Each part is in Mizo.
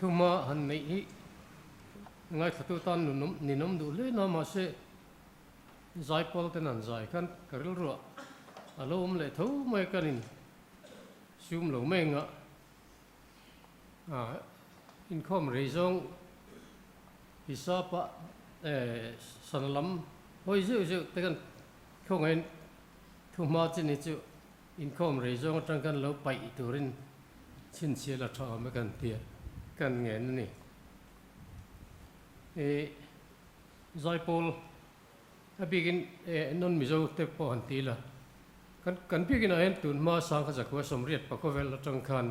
Thuma han neih hi ngaithlatu tan nunawm ninawm duh hle na mahse zaipawl ten han zai khan ka rilruah a lo awm leh tho mai kan in sum lo mai anga inkhawm rei zawng hisapa sana lam hawi zeuh zeuh te kan khawngaihin thuhma chin hi chu Inkhawm rei zawng atang kan lo paih turin chhinchhiah la tha awm e kan tia kan ngen a ni. I Zaipawl a bikin non Mizo te pawh han ti la, kan kan bikin ah hian tun hma sangkha zakhua sawmriat pakawvel atang khan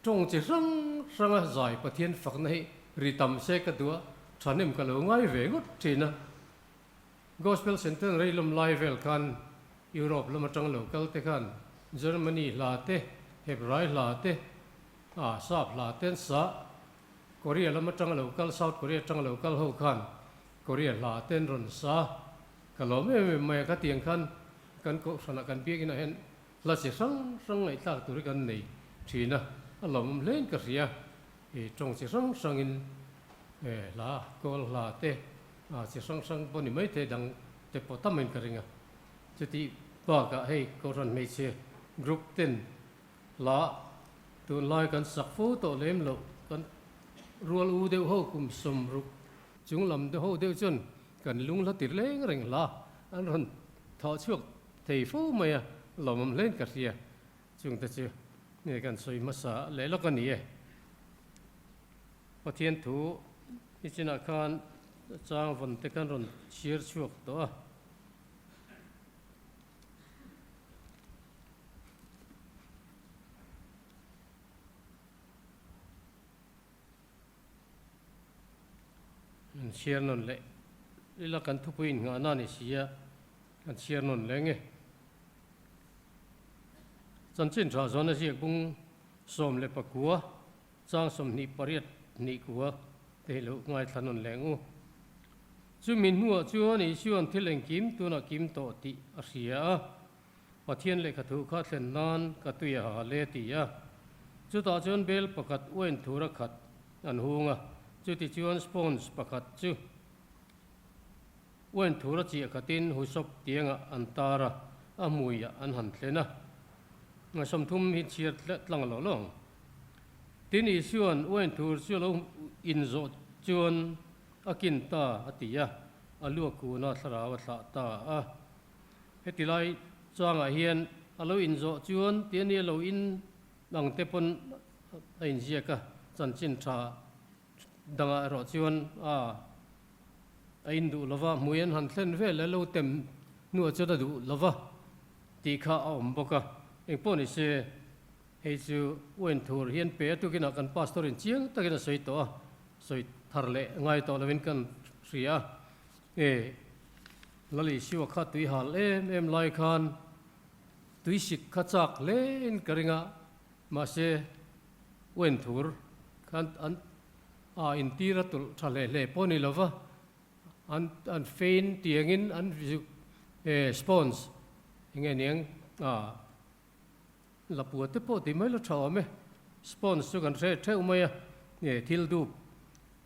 tawng chi hrang hranga zai Pathian fakna hi ri tam se ka duh a, thahnem ka lo ngai ve ngawt thin a. Gospel Centre rei lawm lai vel khan Europe lam atang lo kal te khan Germany hla te, Hebrai hla te, ah Sap hla te an sa. Korea lam atang lo kal, South Korea atang lo kal ho khan Korea hla te an rawn sa. Ka lawm em em mai a, khatiang khan kan kohhranah kan biakinah hian hla chi hrang hrang ngaihthlak tur hi kan nei thin a, a lawmawm hlein ka hria. I tawng chi hrang hrangin hla, kawl hla te, A chi hrang hrang pawh ni maithei dang te pawh tam in ka ring a. Chutih bakah hei Kohhran hmeichhe group ten hla tunlai kan sak fo tawh lem loh kan rual u deuh ho kum sawmruk chung lam ho deuh chuan kan lung hla tir leng reng hla an rawn thawh chhuak thei fo mai a, lawmawm hlein ka hria. Chungte chu nge kan sawi hmasa leh lawk a ni e. Pathian thu i chinah khan chang vawn te kan rawn chhiar chhuak tawh a. An chhiar nawn leh ila kan thupui innghahna a ni si a, kan chhiar nawn leh nge. Chanchin tha zawn a ziak bung 19. Chang 28 kua te hi lo ngaithla nawn leng u. Chumi hnuah chuan Isua'n thil engkim tunah kim tawh tih a hria a, Pathian lehkha thu kha thlen nan ka tui a ha le ti a. Chutah chuan bel pakhat uain thura khat an hung a, chuti chuan sponge pakhat chu uain thura chiah khatin husawp tiangah an tar a, a hmuiah an han thlen a. 30 hi chhiar tlang lo lo ang. Tin Isua'n uain thur chu a lo inzawh chuan a kin ta a ti a, a luak kuna thlarau a thlah ta a. Heti lai changah hian a lo inzawh chuan ti a nia lo in ang te pawn a inziak a, chanchin tha dangah erawh chuan a a in duh lova, hmui an han thlen vel a lo tem hnuah chuan a duh lova tih kha a awm bawk a, engpawh ni se. Hei chu uain thur hian pe a tukinah kan pastor in chiang takin a sawi tawh a, sawi thar leh ngai tawh lovin kan hria a. E, Lal Isua kha tui hal em em lai khan tui sik kha chak hlein ka ring a, mahse uain thur khan an a intir a tulh tha hle hle pawh ni lova, an an fein tiangin an zuk e sponge enge niang a. Lapua te pawh tih mai la tha awm e. Sponge chu kan hre theuh mai a, nge thil dup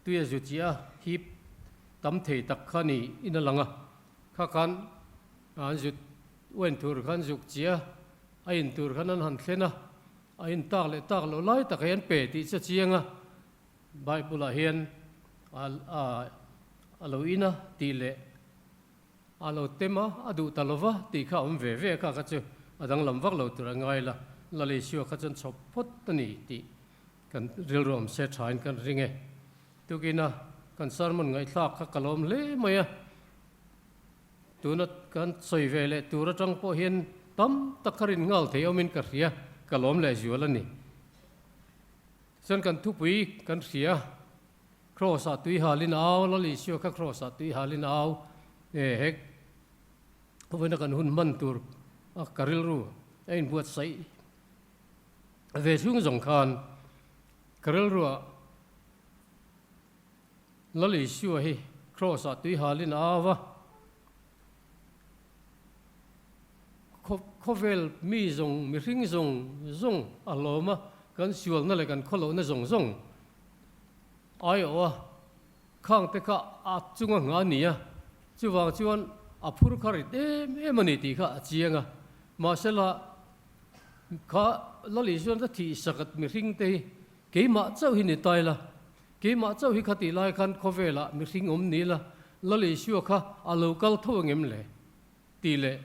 tui a zu chiah a hip tam thei tak kha ni in a lang a, kha khan an zut uain tur khan zuk chiah a, a in tur khan an han thlen a, a in tak leh tak loh lai tak hi an pe tih chu a chiang a, Bible ah hian a a lo in a tih leh A lo tem a, a duh ta lova tih kha a awm ve ve a, kha kha chu a danglam vak lo tur a ngai la, Lalisua kha chuan chhawp phawt a ni tih kan rilru awm se thain kan ring e. Tukina kan sermon ngaihthlak kha ka lawm hle mai a, tuna kan sawi ve leh tur atang pawh hian tam tak kha rin nghal thei awmin ka hria, ka lawm leh zual a ni. Chuan kan thupui kan hria. Kraws ah tui halin au, Lal Isua kha kraws ah tui halin au e hek vawiina kan hun hman tur a ka rilru a inbuatsaih ve chhung zawng khan ka rilru ah Lal Isua hi kraws ah tui halin au a, khawvel mi zawng mihring zawng zawng a hlawm a, kan sualna leh kan khawlohna zawng zawng. Aiawh a, khang te kha a chunga nghah a ni a, chuvang chuan a phur kha rit em em a ni tih kha a chiang a. Mahsela, kha Lal Isuan ka thih sak mihring te hi keimah chauh hi ni tai la, keimah chauh hi kha tih lai khan khawvelah mihring awm ni la, Lal Isua kha a lo kal tho angem le? Tih leh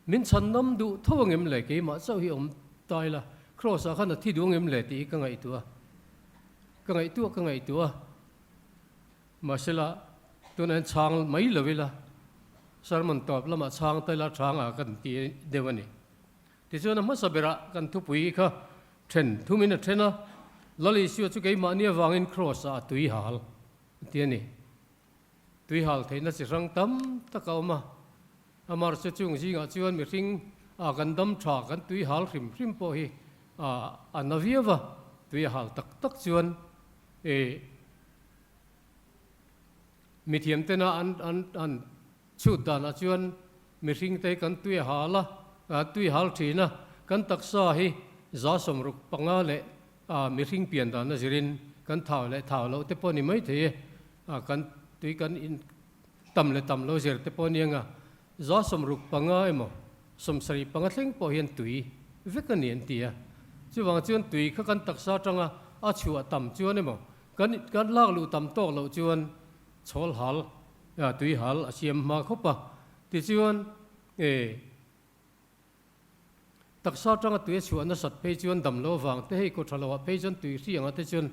min chhan nam duh tho angem le keimah chauh hi awm ta ila Kraws ah khan a thi duh angem le tih hi ka ngaihtuah a, ka ngaihtuah ka ngaihtuah a, mahsela tunah hian chhang mai lo ila sermon tawp lamah chhang ta ila chhang ah kan ti deuh a ni. Tichuan a hmasa berah kan thupui kha then thumin a then a, Lal Isua chu keimahni avangin Kraws ah a tui hal a ti a ni. Tuihal theihna chi hrang tam tak a awm a, amar chu chung zingah chuan mihring a kan dam tha kan tuihal hrim hrim pawh hi a na viau a, tui a hal tak tak chuan ih mithiam tena an an an chhut danah chuan mihring te hi kan tui a hal a, tuihal thin a, kan taksa hi 65 leh mihring pian dan a zirin kan thau leh thau loh te pawh a ni maithei e. A kan tui kan in tam leh tam lo zir te pawh aniang a, 65 emaw 75 thleng pawh hian tui vek a ni an ti a. Chuvang chuan tui kha kan taksa atanga a chhuah tam chuan emaw kan kan lak luh tam tawk loh chuan chhawl hal tui hal a siam hma khawp a. Tichuan e Taksa atanga tui a chhuah nasat phei chuan dam lo avang te hei kaw tha loah phei chuan tui hri anga te chuan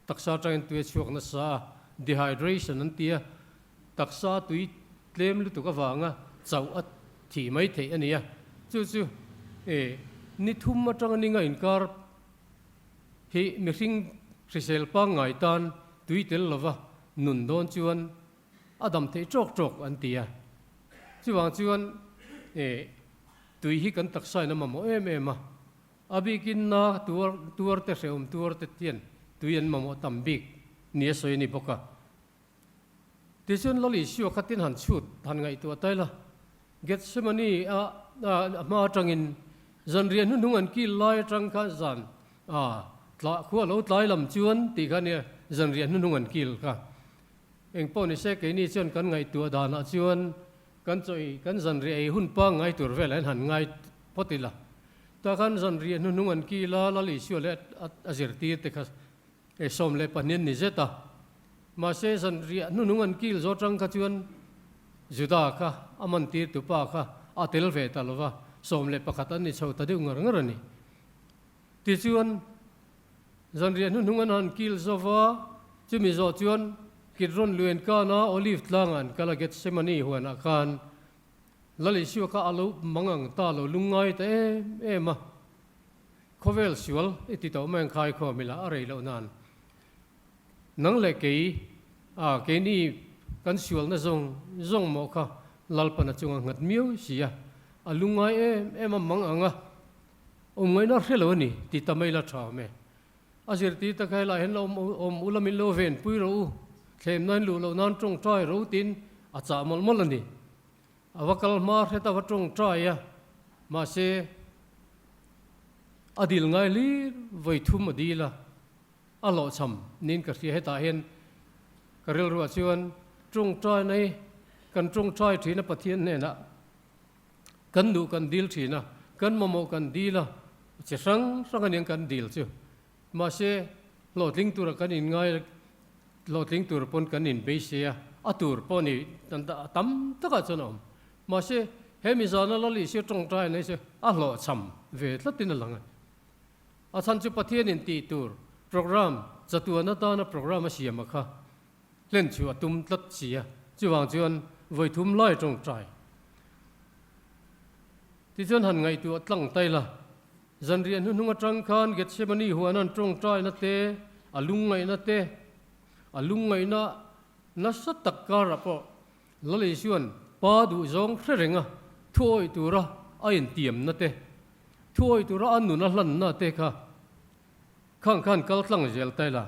taksa atangin tui a chhuak nasa a, dehydration an ti a, taksa tui tlem lutuk avanga chauh a thih mai theih a ni a, chu chu e ni thum atanga ninga inkar hi mihring hrisel pangngai tan tui tel lova nun dawn chuan a dam theih tawk tawk an ti a, chuvang chuan e tui hi kan taksa in a mamawh em em a, a bikin na tuar tuar te hrehawm tuar te hian tui an mamawh tam bik ni a sawi a ni bawk a. Tichuan Lal Isua kha tin han chhut han ngaihtuah ta ila, Gethsemane a a hma atangin zanriah hnuhnung an kil lai atang kha zan a tla khua lo tlai lam chuan tih kha nia zanriah hnuhnung an kil kha. Engpawh ni se keini chuan kan ngaihtuah danah chuan kan chawi kan zanriah ei hun pangngai tur velah hian han ngai phawt ila. Tah khan zanriah hnuhnung an kil a, Lal Isua leh a zirtir te kha e 12 an ni zet a. Mahse zanriah hnuhnung an kil zawh atang kha chuan Juda kha a mantir tupa kha a tel ve ta lova, 11 an ni chho ta deuh ngar ngar a ni. Tichuan. Zanriah hnuhnung an han kil zova, chumi zawh chuan Kidron luen kana Olive tlangah an kal a, Gethsemane huanah khan Lal Isua kha a lo mang ang ta lo lungngai ta em em a, khawvel sual i ti tawh mai ang khai khawm ila a rei loh nan nang leh kei a keini kan sualna zawng zawng mawh kha Lalpana chunga nghat miau si a, a lungngai em em a mang ang a. Awm ngaihna hre lo a ni ti ta mai la tha awm e. A zirtir tak helai hian la awm awm ula min lo ven pui rawh u, thlemna in luh loh nan tawngtai ro tiin a chah mawlh mawlh a ni. A va kal hma hret a va tawngtai a, mahse a dil ngai hlir vawi thum a dil a, a hlawhchham niin ka hria hetah hian ka rilruah chuan tawngtaina hi kan tawngtai thin a Pathian hnenah Kan duh kan dil thin a, kan mamawh kan dil a, chi hrang hrang a niang kan dil chu. Mahse, hlawhtling tura kan inngai, hlawhtling tur pawn kan inbeisei a, a tur pawh ni tam takah chuan a awm. Mahse, he mi zana Lal Isua tawngtai nei chu a hlawhchham ve tlatin a lang a. A chhan chu Pathianin tih tur program, chatuan atana program a siam a kha. Hlen chu a tum tlat si a, chuvang chuan vawi thum lai tawngtai. Tichuan han ngaihtuah tlang tai la, zanriah hnuhnung atang khan Gethsemane huan an tawngtaina te, a lungngaihna te, a lungngaihna nasa tak karah pawh Lal Isua'n Pa duhzawng hre renga thuawih tura a intiamna te, thuawih tura a nun a hlanna te kha khang khan kal tlang zel tai la.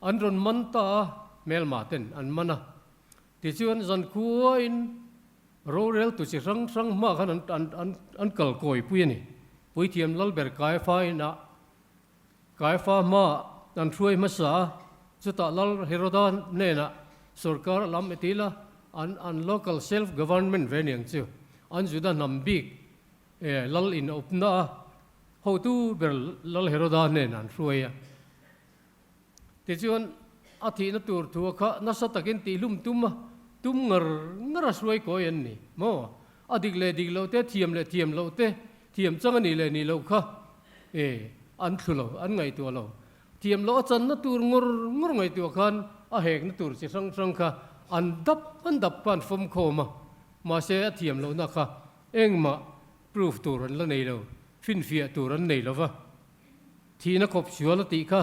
An rawn man ta a, hmelma ten an man a. Tichuan zankhuain roreltu chi hrang hrang hma khan an an an an kal kawi pui a ni. Puithiam Lalber Kaiafa inah Kaiafa hmaah an hruai hmasa a. Chutah Lal Heroda hnenah sorkar a lam etil a, an an local self government ve niang chu an Juda hnam bik Lal in awpna a hotu ber Lal Heroda hnenah an hruai a. Tichuan a thihna tur thu a kha nasa takin tihlum tum a, tum ngar ngar a hruai kawi an ni maw? A dik leh dik loh te, thiam leh thiam loh te, thiam chang a nih leh nih loh kha e an thlu lo, an ngaihtuah lo. Thiam loh a channa tur ngawr ngawr ngaihtuah khan a hekna tur chi hrang hrang kha an dap an dap khan fawm khawm a, mahse a thiam lohna kha engmah proof tur an la nei lo, finfiah tur an nei lo va. Thihna khawp sual a tih kha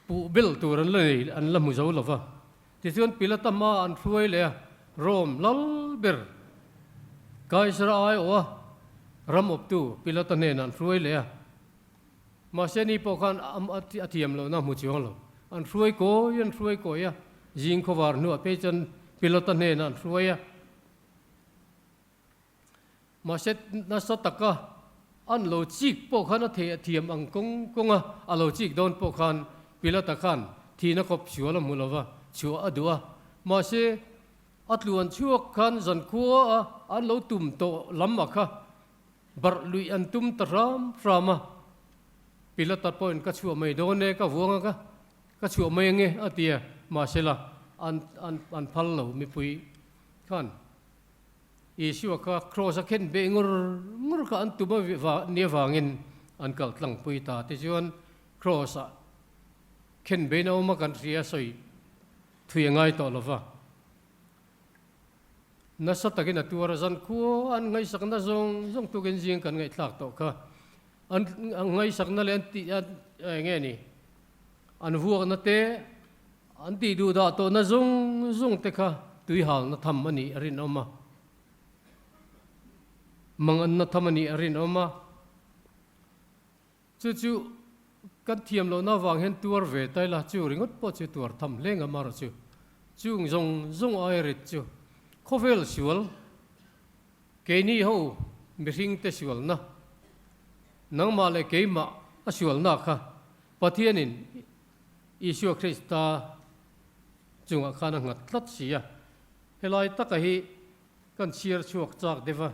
puh bel tur an la nei an la hmu zo lo va. Tichuan Pilata hma an hruai leh a, Rome lal ber Kaisara aiawh a ram awptu Pilata hnenah an hruai leh a. Mahse ni pawh khan a thiam lohna a hmu chuang lo. An hruai kawi an hruai kawi a, zing khawvar hnuah phei chuan Pilata hnenah an hruai a. Mahse nasa taka an lo chik pawh khan a thei a thiam ang kawng kawng a, a lo chik dawn pawh khan Pilata khan thihna kawp sual a hmu lo va, chhuah a duh a. Mahse a tluan chhuak khan zankhua a an lo tum tawh lam a kha Barh luih an tum ta hram hram a, Pilata pawhin ka chhuah mai dawn e, ka vuang a ka ka chhuah mai ange a ti a, mahsela an an an phal lo mipui khan Isua kha kraws a khen beh ngur ngur kha an tum a va ni avangin an kal tlangpui ta tichuan kraws ah khen bein a awm a kan hria sawi thui a ngai tawh lova. Nasa takin a tuar a, zan khua an ngaihsakna zawng zawng tukin zing kan ngaihthlak tawh kha. An ngaihsakna leh an tih a eng nge ni, an vuakna te, an tih duh dah tawhna zawng zawng te kha tuihalna tham a nih a rinawm a, manganna tham a nih a rinawm a. Chu chu kan thiam lohna avang hian tuar ve ta ila, chu ringawt pawh chu tuar tham hle ngam erawh chu. Chung zawng zawng aia rit chu khawvel sual, keini ho mihringte sualna, nangmah leh keimah a sualna kha Pathianin Isua Krista chungah khan a nghat tlat si a. Helai taka hi Kan chhiar chhuak chak deuh a,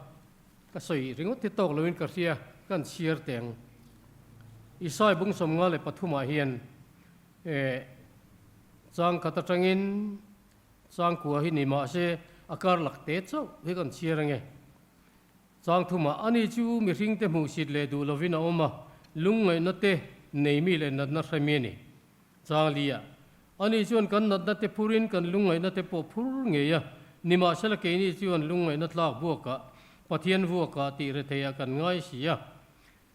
ka sawi ringawt hi tawk loin ka hria, kan chhiar teh ang. Isai bung 53 ah hian eh chang khat atangin chang kua hi ni mahse a kar lak te chauh hi kan chhiar ange. Chang thumah ani chu mihring te hmuhsit leh duh lovin a awm a, lungngaihna te nei mi leh natna hre mi a ni. Chang li a, Ani chuan kan natna te phurin kan lungngaihna te pawh phur ngei a, nimahsela keini chuan lungngaihna tlak buakah, Pathian vuakah tih retheiah kan ngai si a.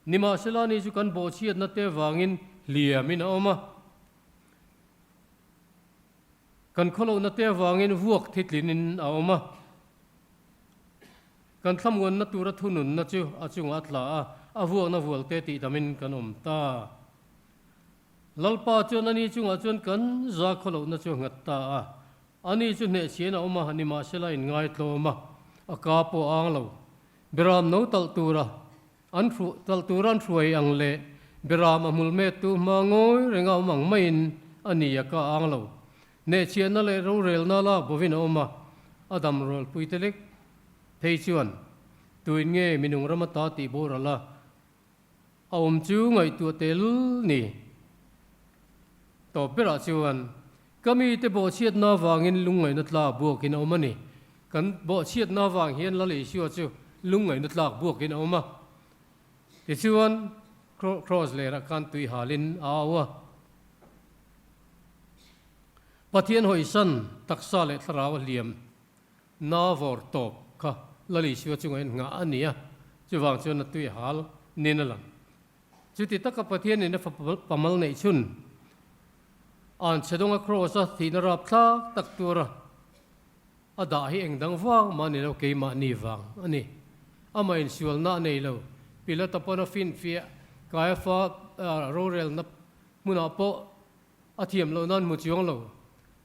Nimahsela ani chu kan bawhchhiatna te vangin hliamin a awm a. Kan khawlohna te avangin vuak thitlinin a awm a. Kan thlamuanna tura thununna chu a chungah a tla a, a vuakna vualte tihdamin kan awm ta. Lalpa chuan ani chungah chuan kan za khawlohna chu a nghat ta a, ani chu hnehchhian a awm a, nimahsela a inngaitlawm a, a ka pawh a ang lo. Beram no talh tura an hru talh tura an hruai ang leh beram a hmul mettu hma ngawi renga awm ang maiin a ni a ka ang lo. Hnehchhiahna leh rorelna lak bovin a awm a, a dam rualpui te lek phei chuan tuin nge minung rama ta tih boral a, A awm chu ngaihtuah tel ni. Tawp berah chuan, Ka mite bawhchhiatna avangin lungngaihna tlak buakin a awm a ni. Kan bawhchhiatna avang hian Lal Isua chu lungngaihna tlak buakin a awm a. Tichuan, Kraws lerah khan tui halin a au a. Pathian hawisan taksa leh thlarau a hliam. Na vawr tawp kha Lal Isua chungah hian nghah a ni a, chuvang chuan a tui a hal nin a lang. Chuti taka Pathianin a fapa pamal neih chhun an chhe dawnga kraws-a thihna rapthlak tak tura a dah hi eng dang vang mah ni lo, keimahni vang a ni. Amah insualna a nei lo. Pilata pawn a finfiah Kaiafa rorelna hmunah pawh A thiam loh nan hmu chuang lo.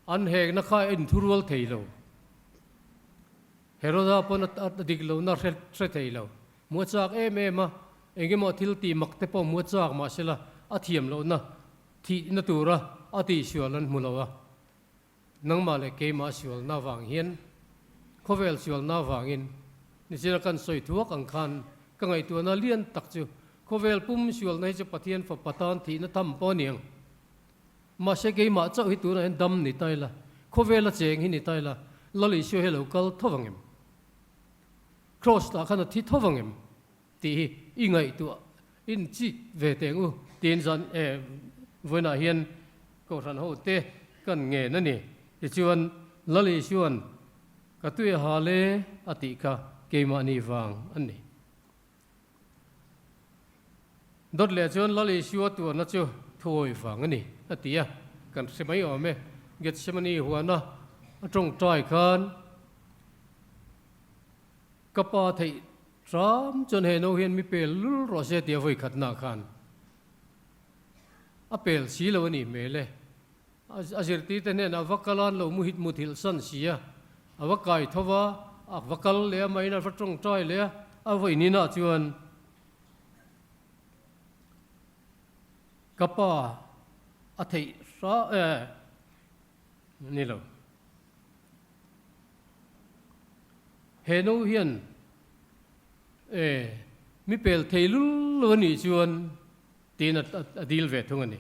An hekna kha a inthurual thei lo. Heroda pawn a dik lohna hre hre thei lo. Hmu a chak em em a, engemaw thil tih mak te pawh hmu a chak mahsela a thiam lohna thihna tura. a tihsual an hmu lo a, nangmah leh keimah sualna avang hian, khawvel sualna avangin nichina kan sawi thuak ang khan ka ngaihtuahna lian tak chu khawvel pum sualna hi chu Pathian fapa tan thihna tham pawh a ni ang. Mahse keimah chauh hi tunah hian dam ni ta ila, khawvela cheng hi ni ta ila, Lal Isua hi a lo kal tho vang em? Kraws lah khan a thi tho vang em? Tih hi i ngaihtuah in chik ve teh ang u tiin zan e vawiinah hian Kohhran ho te kan ngen a ni. Tichuan Lal Isua'n ka tui a hal e a tih kha keimahni vang a ni. Dawt leh chuan Lal Isua tuarna chu thuawi vang a ni a ti a, kan hre mai awm e. Gethsemane huana a tawngtai khan Ka pa theih hram chuan he no hian mi pel lul rawh se tia vawi khatna khan a pel si lo a nih hmel e. A zirtirte hnenah va kal a, an lo muhit muthilh san si a, a va kai tho va, a va kal leh a, mahin a va tawngtai leh a, a vawi ninah chuan ka pa a theih hra e ni lo. He no hian e mi pel thei lul lo a nih chuan tiin a dil ve thung a ni.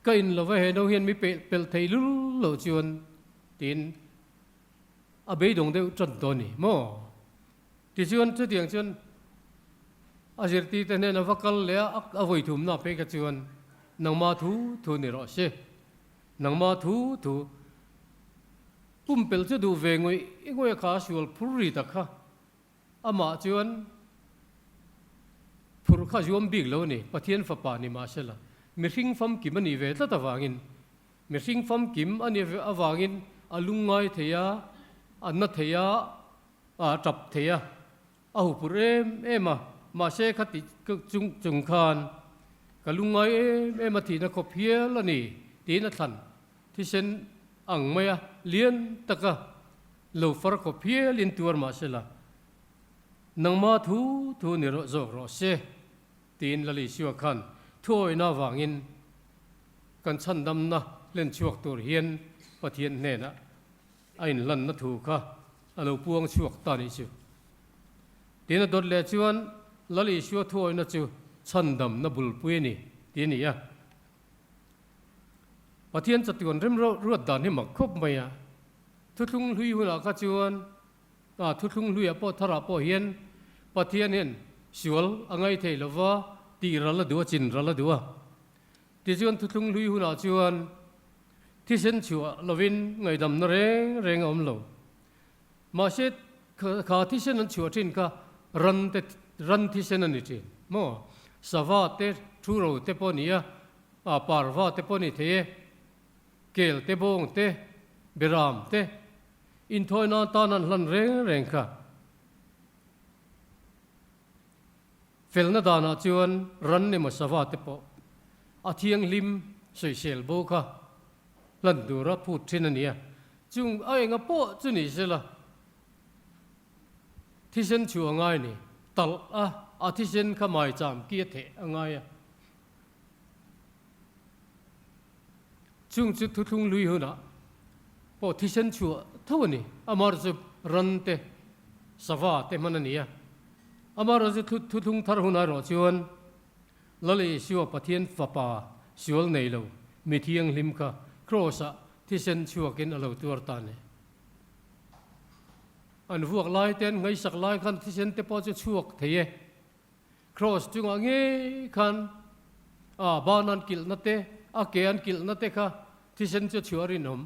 Ka in lova he no hian mi pel thei lul lo chuan tiin a beidawng deuh tan tawh a ni maw? Tichuan chutiang chuan a zirtirte hnena va kal leh a a vawi thumna phei kha chuan nangma thu thu ni rawh se. Nangma thu thu pumpelh chu duh ve ngawih ngawih a kha a sual phur ri tak kha. Amah chuan phurh kha zuam bik lo a ni, Pathian fapa ni mahsela mihring famkim a nih ve tlat avangin, mihring famkim a nih avangin a lungngai thei a, a na thei a, a tap thei a, a hupurh em em a, mahse khati chung chung khan ka lungngai em em a thihna khawp hial a ni tiin a thlan thisen ang mai a, lian taka lo far khawp hialin tuar mahsela nangma thu thu ni rawh zawk rawh se tiin Lal Isua khan thuawihna avangin kan chhandamna hlen chhuak tur hian Pathian hnenah a inhlanna thu kha a lo puang chhuak ta nih chu. Tiin a dawt leh chuan Lal Isua thuawihna chu chhandamna bulpui a ni tih a ni a. Pathian chatuan rem ruat dan hi mak khawp mai a. Thuthlung hlui hunah kha chuan a thuthlung hluiah pawh tharah pawh hian Pathian hian sual a ngai thei lova tih ral a duh a, chin ral a duh a. Tichuan thuthlung hlui hunah chuan thisen chhuah lovin ngaihdamna reng reng a awm lo. Mahse kha thisen an chhuah thin kha ran te ran thisen a ni thin maw? Sava te thu ro te pawh a ni a, parva te pawh a ni thei e, kel te bawng te, beram te inthawi nan tan an hlan reng reng kha. Felna danah chuan ran emaw sava te pawh a thianghlim sawisel bo kha hlan tura phut thin a ni a, chung a enga pawh chu ni sela thisen chhuah a ngai a ni, talh a, a thisen kha maicham ki a theh a ngai a. Chung chu thuthlung lui hunah pawh thisen chhuah tho a ni, amaherawhchu chu ran te, sava te hman a ni a, amaherawhchu chu thuthlung thar hunah erawh chuan Lal Isua Pathian Fapa sual nei lo mi thianghlim kha Kraws-ah thisen chhuakin a lo tuar ta a ni. An vuak lai te, an ngaihsak lai khan thisen te pawh chu chhuak thei e. Kraws chungah ngei khan a ban an kilhna te, a ke an kilhna te kha thisen chu chhuah rinawm.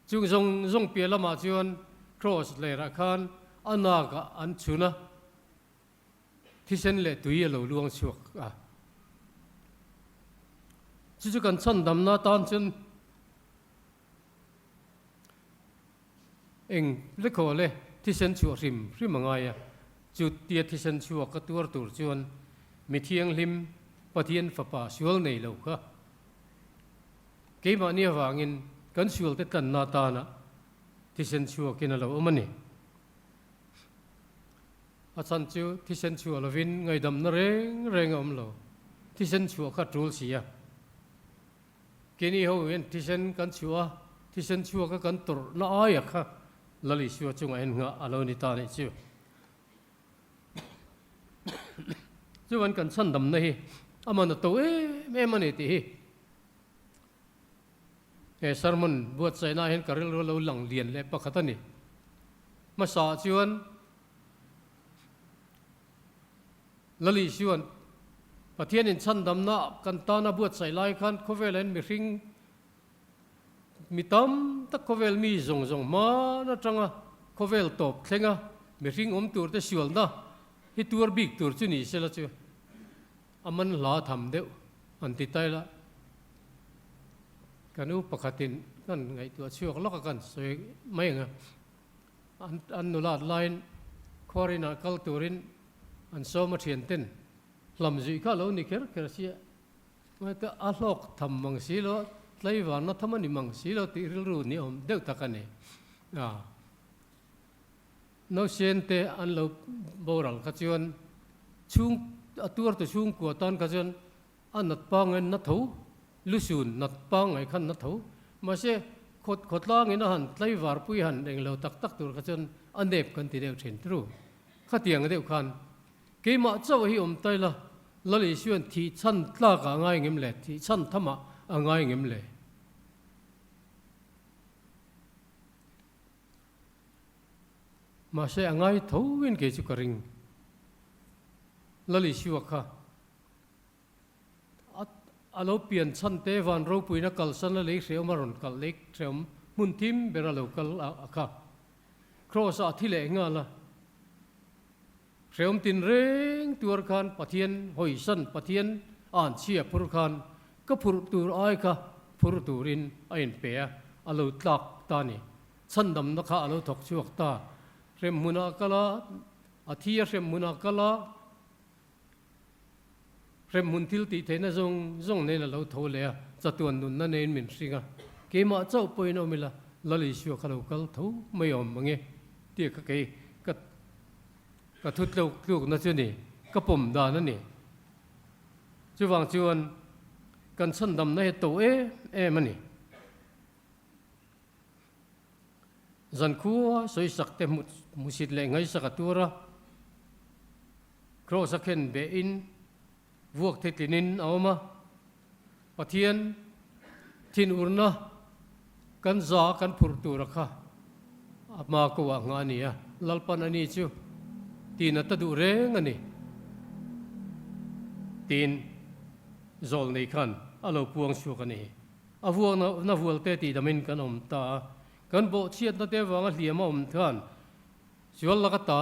Chung zawng zawng piah lamah chuan kraws lerah khan a nakah an chhun a, thisen leh tui a lo luang chhuak a. Chu chu kan chhandamna atan chuan Eng lekhaw le thisen chhuah hrim hrim a ngai a, chu tia thisen chhuak ka tuar tur chuan mi thianghlim Pathian fapa sual nei lo kha keimahni avangin kan sualte tlanna atana thisen chhuakin a lo awm a ni. A chhan chu thisen chhuah lovin ngaihdamna reng reng a awm lo, thisen chhuah kha tul si a. Keini ho hian thisen kan chhuah a, thisen chhuaka kan tawrhna aia kha Lal Isua chungah hian nghah a lo ni ta anih chu. Chuan kan chhandamna hi aman a to em em a ni tih hi he sermon buatsaihnaah hian ka rilru a lo lang lian leh pakhat a ni. Hmasaah chuan Lal Isua'n Pathianin chhandamna kan tana buatsaih lai khan khawvelah hian mihring Mi tam tak khawvel mi zawng zawng hman atanga khawvel tawp thlenga mihring awm tur te sualna hi tuar bik tur chu ni sela chu a man hla tham deuh an ti tai la. Kan u pakhatin kan ngaihtuah chhuak lawk a kan sawi mai ang a, an nulat laiin khuarinah kal turin an sawm a thian ten hlam zuih kha a lo ni kher kher sia. Ngaihtuah a hlawk tham mang si lo, tlaivarna tham a ni mang si lo tih rilru ni awm deuh tak a ni. A Nausen te an lo boral kha chuan chhung a tuartu chhungkua tan kha chuan a nat pangain na tho, lusun nat pangai khan na tho. Mahse khawt khawtlangin a han tlaivarpui han englo tak tak tur kha chuan a nep kan ti deuh thin tru. Khatiang deuh khan Keimah chauh hi awm tai la, Lal Isua'n thih chhan tlakah a ngai ngem le, thih chhan thamah a ngai ngem le? Mahse a ngai tho in kei chu ka ring. Lal Isua kha a lo pian chhan te van ropuina kalsan a lei hreawm a rawn kal lei hreawm hmun thim ber a lo kal a kha. Kraws ah a thi leh nghal a. Hreawm tin reng tuar khan Pathian hawisan Pathian an chhia phur khan ka phurh tur ai kha phur turin a inpe a, a lo tlak ta ni. Chhandamna kha a lo thawk chhuak ta. Hremhmunah kal a, a thi a hremhmunah kal a, hremhmun thil tih theihna zawng zawng nen a lo tho leh a, chatuan nunna neiin min hring a. Keimah chauh pawhin awm ila, Lal Isua kha lo kal tho mai awm mang e, tia kha kei ka Ka thu tluk tlukna chu ni, ka pawm dan a ni. Chuvang chuan kan chhandamna hi to em em a ni. Zankhua sawisak te hmusit leh ngaihsak a tur a, Kraws a khen behin vuak thitlinin a awm a, Pathian thinurna kan za kan phurh tura kha a hma ko ah nghah a ni a, Lalpan a ni chu tiin a ta duh reng a ni tiin zawl nei khan a lo puang chhuak a ni. A vuakna vualte tihdamin kan awm ta a, kan bawhchhiatna te avanga hliam a awm khan Sual laka ta,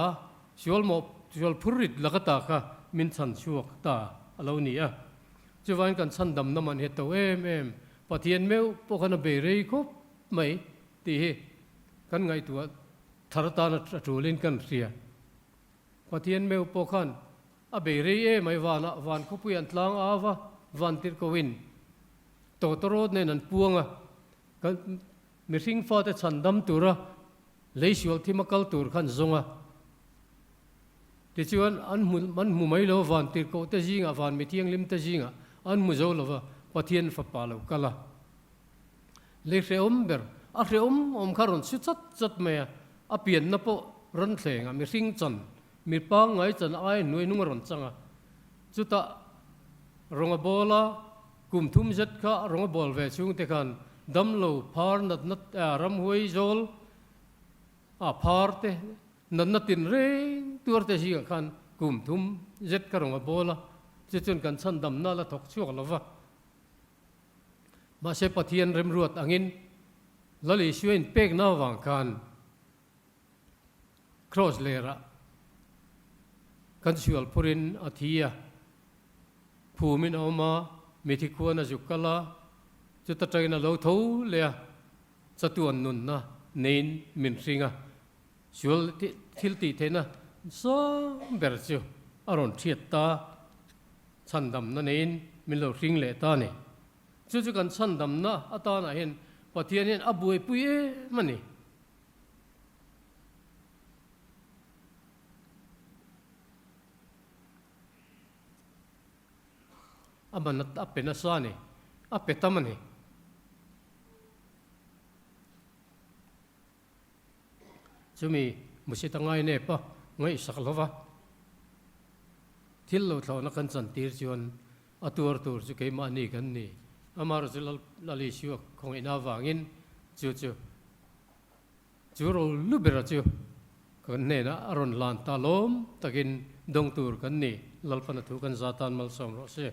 sual mawh, sual phurrit laka ta kha min chhan chhuak ta a lo ni a. Chuvain kan chhandamna man hi a to em em, Pathian meuh pawh khan a bei rei khawp mai tih hi kan ngaihtuah thar atan a tulin kan hria. Pathian meuh pawh khan a bei rei em ai vanah van khawpui an tlang au va, van tirhkohin tawtawrawt nen an puang a, kan mihring fate chhandam tura Lei sual thim a kal tur khan zawng a. Tichuan, an hmu an hmu mai lo, van tirhkoh te zingah, van mi thianghlim te zingah an hmu zo lo va, Pathian fapa lo kal a. Lei hrehawm ber, a hrehawm awm kha rawn su chat chat mai a, a pianna pawh rawn thleng a, mihring chan, mi pangngai chan ai hnuai hnung a rawn chang a. Chutah rawng a bawl a, kum thum zet kha rawng a bawl ve chhung te khan damlo phar natna ramhuai zawl a phar te natna tin reng tuar te zingah khan kum thum zet kha rawng a bawl a, chu chuan kan chhandamna la thawk chhuak lo va. Mahse Pathian remruat angin Lal Isua inpekna avang khan Kraws lerah kan sual phurin a thi a, phumin a awm a, mithi khuan a zuk kal a, chuta tangin a lo tho leh a, chatuan nunna neiin min hring a, sual thil tih theihna sang ber chu a rawn thiat ta, chhandamna neiin min lo hring leh ta a ni. Chu chu kan chhandamna atanah hian Pathian hian a buaipui em a ni. A man a pe nasa a ni, a pe tam a ni. Chumi hmusit a ngai nep a, ngaihsak lo va, thil lo thlawhna kan chantir chuan a tuar tur chu keimahni kan ni. Amaherawhchu chu Lal Isua khawngaihna avangin chu chu chu ro lu bera chu kan hnenah a rawn lan ta lawm takin dawng tur kan ni. Lalpana thu kan za tan malsawm rawh se.